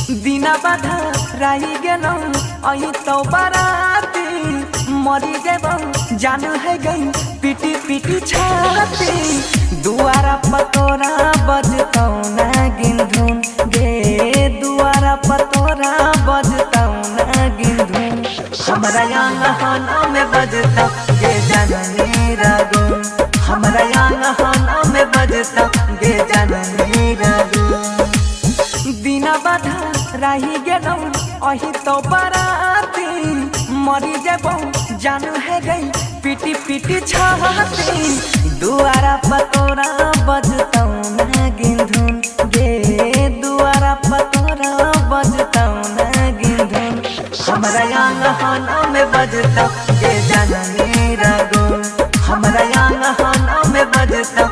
दिना बाधा रही गेलौ अही तो बाराती मरी जेबौ जान है गई पिटी पिटी छाती। दुआरा पतोरा बजतौ ना गिंधुन गे, दुआरा पतोरा बजतौ ना गिंधुन, हमरा आंगन में बजतौ गे जननी रगुन, हमरा आंगन में बजतौ गे जननी रगुन। दिना बाधा रही गेलौ अही तो बाराती मरी जेबौ जान है गई पिटी पिटी छाती। दुआरा पतोरा बजतौ ना गिंधुन गे, दुआरा पतोरा बजतौ ना गिंधुन, हमरा आंगन में बजतौ गे जननी रगुन, हमरा आंगन में बजतौ